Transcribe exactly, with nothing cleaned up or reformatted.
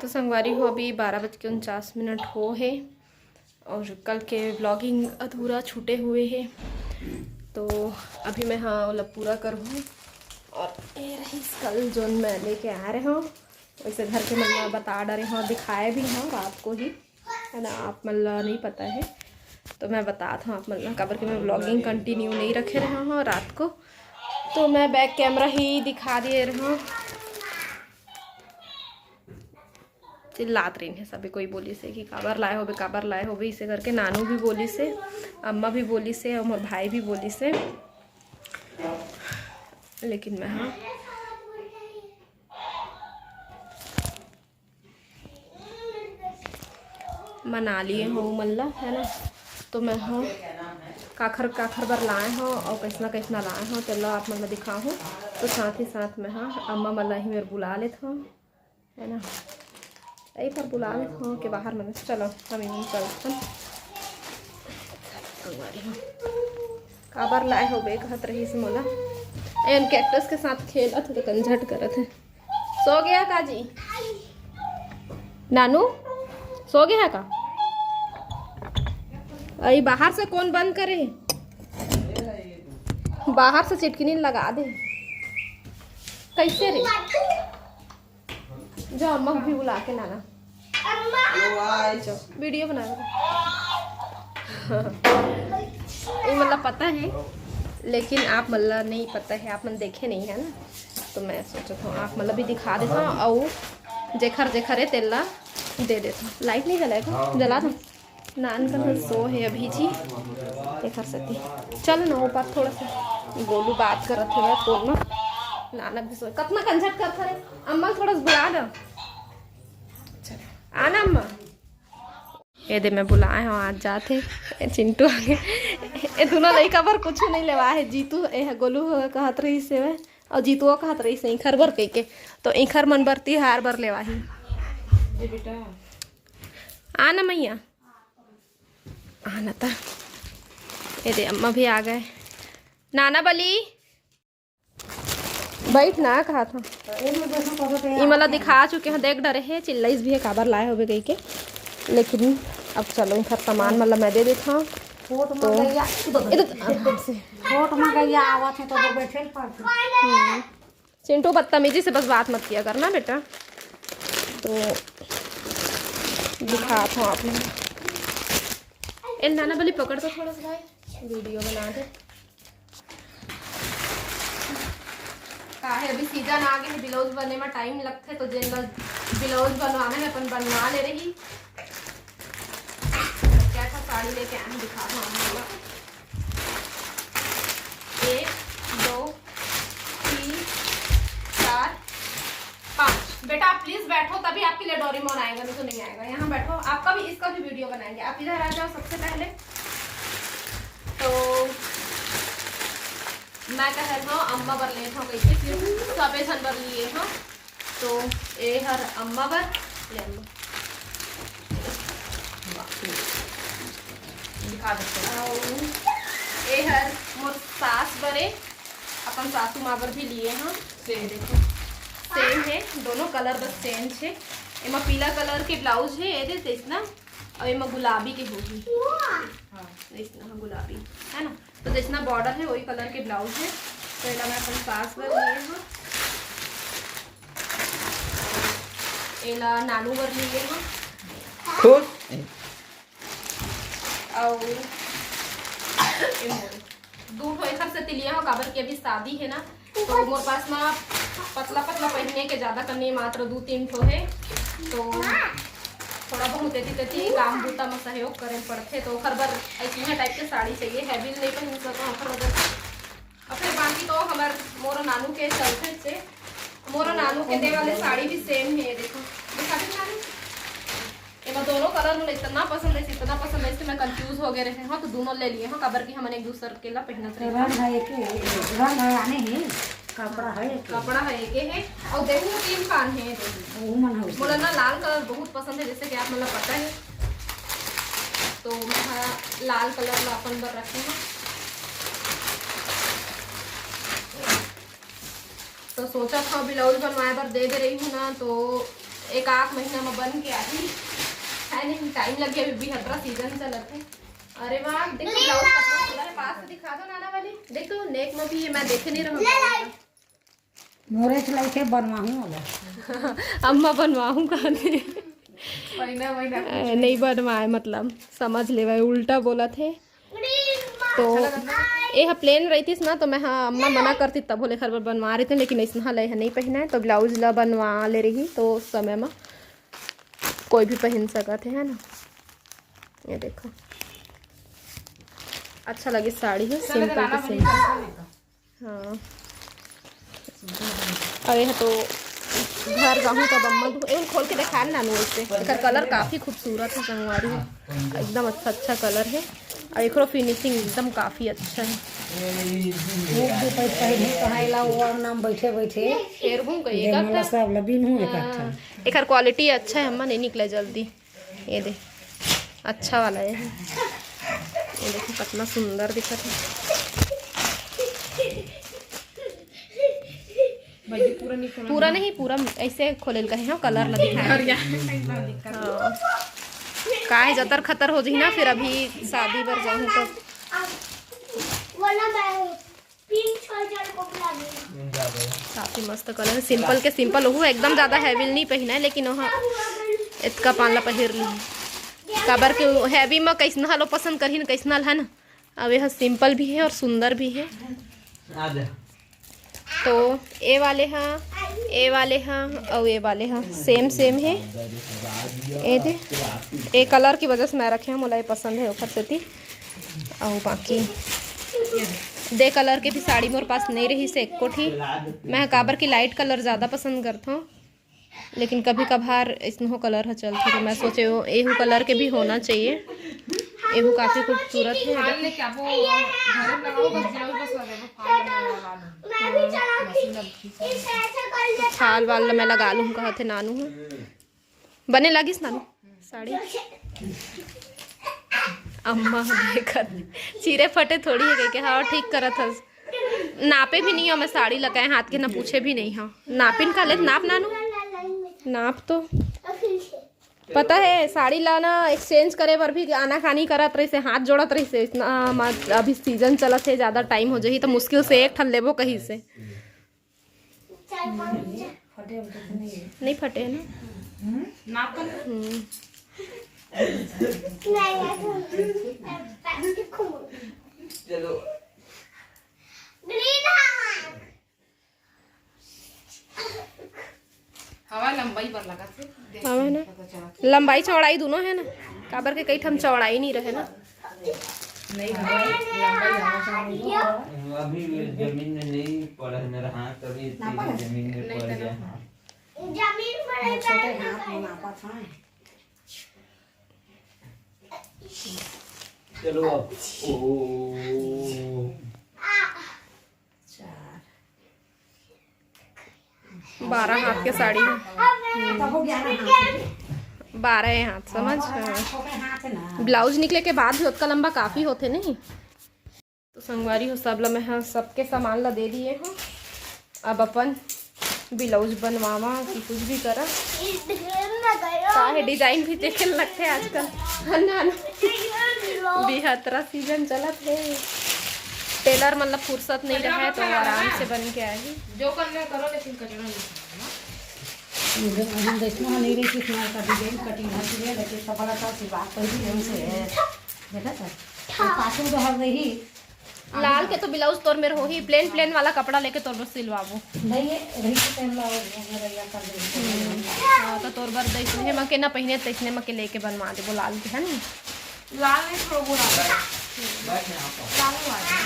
तो संगवारी हो, अभी बारह बज के उनचास मिनट हो हे और कल के व्लॉगिंग अधूरा छूटे हुए हे, तो अभी मैं हा ओला पूरा करहूँ। और ये रहिस कल जोन मैं लेके आए रहे हूँ, वैसे घर के मन ला बता डरे हूँ, दिखाए भी हूँ रात को ही, है ना, आप मन ला नहीं पता है। तो मैं बतात हूँ आप मन ला, काबर कि मैं व्लॉगिंग कंटिन्यू नहीं रखे रहे हूँ रात को, तो मैं बैक कैमरा ही दिखा दिए रहे हूँ। चिल्लात रहिन हे सभी कोई, बोलिस हे कि काबर लाए होबे, काबर लाए होबे, इसे करके नानू भी बोलिस हे, अम्मा भी बोलिस हे और मोर भाई भी बोलिस हे, लेकिन मैं हा मना लिए हूँ मन ला, है ना। तो मैं हा काखर काखर बर लाए हूँ और कैसना कैसना लाए हूँ, तेला आप मन ला दिखाहूँ। तो साथ ही साथ मैं हा अम्मा मन ला ही मेर बुला लेत हूँ, है ना। यही पर बुला लेत हूँ के बाहर मन, चलो हम इन चलथन। काबर लाए होबे कहत रहिस मोला। एन कैक्टस के साथ खेलत हे तो कंझट करत हे। सो गया का जी? नानू सो गया का? अई बाहर से कौन बंद करे? बाहर से चिटकिनी लगा दे। कैसे रे? जा अम्मा भी बुला के लाना। वीडियो बना रहे। ये मतलब पता है, लेकिन आप मतलब नहीं पता है, आप मन देखे नहीं है ना, तो मैं सोचत हूँ आप मतलब भी दिखा देता हूँ। और जेखर जेखर है तेला दे देता हूँ। लाइट नहीं जलाएगा, जला दो। नान कन सो हे अभी जी, तेखर सेती। चल ना ऊपर थोड़ा सा, गोलू बात करत हे फोन में। नाना भी सो, कतना कंझट करत हरे। अम्मा ल थोड़ा सा बुला दो। चल, आना अम्मा। ये दे मैं बुलाए हूँ, आज जात हे। ए, चिंटू आ गए। ए दोनों लइका बर कुछ नहीं लेवा है। जीतू, ए गोलू ह कहत रहिस हे, और जीतुआ कहत रहिस हे इंखर बर कह के, तो इंखर मन बर तिहार बर लेवा ही। आना मैया। आना ता। ये दे अम्मा भी आ गए। नाना बली, बैठ ना, कहा था। ई मला दिखा चुके हो, देख डरे है, चिल्लाइस भी है, काबर लाए होबे कह के। लेकिन अब चलो, इनका सामान मतलब मैं दे देता हूँ। छोट तो मंगैया, इधर, इधर आराम से। छोट मंगैया आवत है तो बैठे पड़ते। हम्म। चिंटू, बदतमीजी से बस बात मत किया करना बेटा। तो दिखात हूँ आप लोग। ए नाना बली, पकड़ तो थोड़ा सा भाई, वीडियो बना दे। काहे अभी सीजन आ गए है, ब्लाउज बने में टाइम लगथे, तो जेन बर ब्लाउज बनवाना है अपन बनवा ले रही। क्या था साड़ी लेके आए हैं, दिखा दो हम लोग। एक, दो, तीन, चार, पाँच। बेटा आप प्लीज बैठो, तभी आपके लिए डोरेमोन आएगा, नहीं तो नहीं आएगा। यहाँ बैठो, आपका भी, इसका भी वीडियो बनाएंगे। आप इधर आ जाओ सबसे पहले। तो मैं कह रहा हूँ अम्मा बर लेत हूँ कैसे, फिर सबे झन बर लिए हूँ। तो ए हर अम्मा बर, ले अम्मा। दिखा देते हैं। अउ ए हर मोर सास बरे, अपन सासू माँ बर भी लिए हूँ। सेम। देखो, सेम है, दोनों कलर बस चेंज है। एमा पीला कलर के ब्लाउज है, ये दे इतना, और एमा गुलाबी के होगी। हाँ। इतना गुलाबी, है ना? तो जैसना बॉर्डर है, वही कलर के ब्लाउज है। तो एला मैं अपन सास बर लिए हूँ, एला नानू बर लिए हूँ। खुश। अउ ए मोर दू ठो एखर सेती लिए हूँ, काबर कि अभी शादी है ना, तो मोर पास ना पतला पतला पहने के ज्यादा कने मात्र दू तीन ठो है, तो थोड़ा बहुत एती तेती काम बूता में सहयोग करे पड़थे, तो ओखर बर ऐसे टाइप के साड़ी चाहिए, हैवी नहीं पहन सकता ओखर वजह से। और फिर बाकी तो हमर मोर नानू के चलथे से, मोर नानू के दे वाले साड़ी भी सेम है, ये देखो, दिखा दे नानू। एमा दोनों कलर मोला इतना पसंद है, इतना पसंद है, इससे मैं कंफ्यूज हो गए रहे हूँ, तो दोनों ले लिए हूँ, काबर कि हमन एक दूसर के ला पहनत रहे। रंग है एक, रंग है आने ही, कपड़ा है एक। कपड़ा है एक है, और देखो तीन कान है, देखो। वो मन है उसमें। मोला ना लाल कलर बहुत पसंद है, जैसे कि आप मतलब पता है, तो मैं हा लाल कलर ला अपन बर रखे हूँ। तो सोचा था ब्लाउज बनवाए बर दे दे रही हूँ ना, तो एक आध महीना में बन के आही। है नहीं, टाइम लगे, अभी बिहतरा सीजन चलत है। अरे वाह, देखो ब्लाउज कतना सुंदर है, पास से दिखा दो नाना वाली। देख तो नेक में भी ये मैं देखे नहीं रहूँ। मोरे चलाई के बनवाहूँ वाला। अम्मा बनवाहूँ कहने। महीना महीना ए, नहीं बनवाए, मतलब समझ लेवे, उल्टा बोलत हे। तो ये ह प्लेन रहितिस ना, तो मैं, हाँ, अम्मा मना करती तब होले घर पर बनवा रही थी, लेकिन ऐसा ले है नहीं पहना है, तो ब्लाउज ला बनवा ले रही तो उस समय में कोई भी पहन सकत है, है ना। ये देखो, अच्छा लगे साड़ी है, सिंपल के सिंपल। हाँ, अरे है तो घर जाहूँ तब अम्मा दू एहू खोल के देखा ना नू। ऐसे एकर कलर काफी खूबसूरत है संगवारी, एकदम अच्छा अच्छा कलर है। और एकरो फिनिशिंग एकदम काफी अच्छा है। एक दो पैर पहले कहाँ एला वो नाम बैठे बैठे फेर हूँ कहीं एक जयमाला सब लबीन हूँ एक हाँ। एकर क्वालिटी अच्छा है, अम्मा नहीं निकले जल्दी। ये दे, अच्छा वाला है। ये देखो कितना सुंदर दिखत है। पूरा नहीं, पूरा ऐसे खोले का है, हाँ, कलर लगे है। हाँ। का है, जतर खतर हो जाही ना, फिर अभी शादी बर जाहूँ तो। काफी मस्त कलर है, सिंपल के सिंपल। ओहू एकदम ज्यादा हैवी नहीं पहना है, लेकिन ओह इतका पान ला पहिर ली, काबर के हैवी में कैसना लो पसंद करही न, कैसना है ना। अब यह सिंपल भी है और सुंदर भी है। तो ए वाले हा, ए वाले हा और ए वाले हा सेम सेम है। ए दे, ए कलर की वजह से मैं रखे हूँ, मोला ये पसंद है ओखर सेती। और बाकी दे कलर के भी साड़ी मोर पास नहीं रही से एको ठी। मैं काबर की लाइट कलर ज्यादा पसंद करता हूँ, लेकिन कभी कभार इसनो कलर ह चलथे, तो मैं सोचे वो एहू कलर के भी होना चाहिए। एहू काफी खूबसूरत है। फाल लेके आबो, घरे में लगाओ, बस ब्लाउज बस लगे, वो फाल में लगा लो। मैं भी चलाऊंगी। मशीन अब खींच रही है। फाल वाल मैं लगा लूँ, कहत है नानू है। बने लागिस नानू साड़ी? अम्मा देखत, चीरे फटे थोड़ी है के, हाँ, ठीक करत हस। नापे भी नहीं हो मैं साड़ी लगाए हाथ के, ना पूछे भी नहीं हो। नापिन का ले, नाप नानू, नाप तो। पता है, साड़ी ला ना एक्सचेंज करे बर भी आनाकानी करत रहिसे, हाथ जोड़त रहिसे। इतना, अ, अभी सीजन चलत है, ज्यादा टाइम हो जाही, तो मुश्किल से एक ठन लेबो कहिसे। नहीं फटे है ना? हम्म। चलो। हवा लंबाई पर लगा थे। हवा ना? लंबाई चौड़ाई दोनों है ना, काबर के कई ठम चौड़ाई नहीं रहे ना। नहीं, लंबाई, लंबाई हवा चौड़ाई। अभी जमीन में नहीं पड़ा है मेरा हाथ, अभी इतनी जमीन में पड़ गया। जमीन पर छोटे हाथ में नापा था। चलो अब। ओ। चार। बारह हाथ के साड़ी है। बारह हाथ, समझ? हाँ। ब्लाउज निकले के बाद भी ओतका लंबा काफी होथे नहीं। तो संगवारी हो, सब ला मैं ह सबके सामान ला दे दिए हूँ। अब अपन ब्लाउज बनवावा कि कुछ भी करा, का है, डिजाइन भी देखे लगथे आजकल, है ना? बिहतरा सीजन चलत है, टेलर मन ला फुर्सत नहीं रहे तो आराम से बन के आही। जो करना करो, लेकिन कचरा नहीं करना। हम देखना नहीं रही कि इतना का डिजाइन कटिंग हर चीज है, लेकिन कपड़ा का सिवा पहली ढंग से है। देखा था? तो पाछू तो हर रही। लाल के तो ब्लाउज तोर मेर होही, प्लेन प्लेन वाला कपड़ा लेके तोर बर सिलवाबो। नहीं, ये रही के पहन ला, वो मेरा या कर दे। हाँ, तो तोर बर जैसने म के ना पहिने, तैसने म के लेके बनवा देबो लाल के, है ना? लाल नहीं, थोड़ा गोरा। लाल वाला।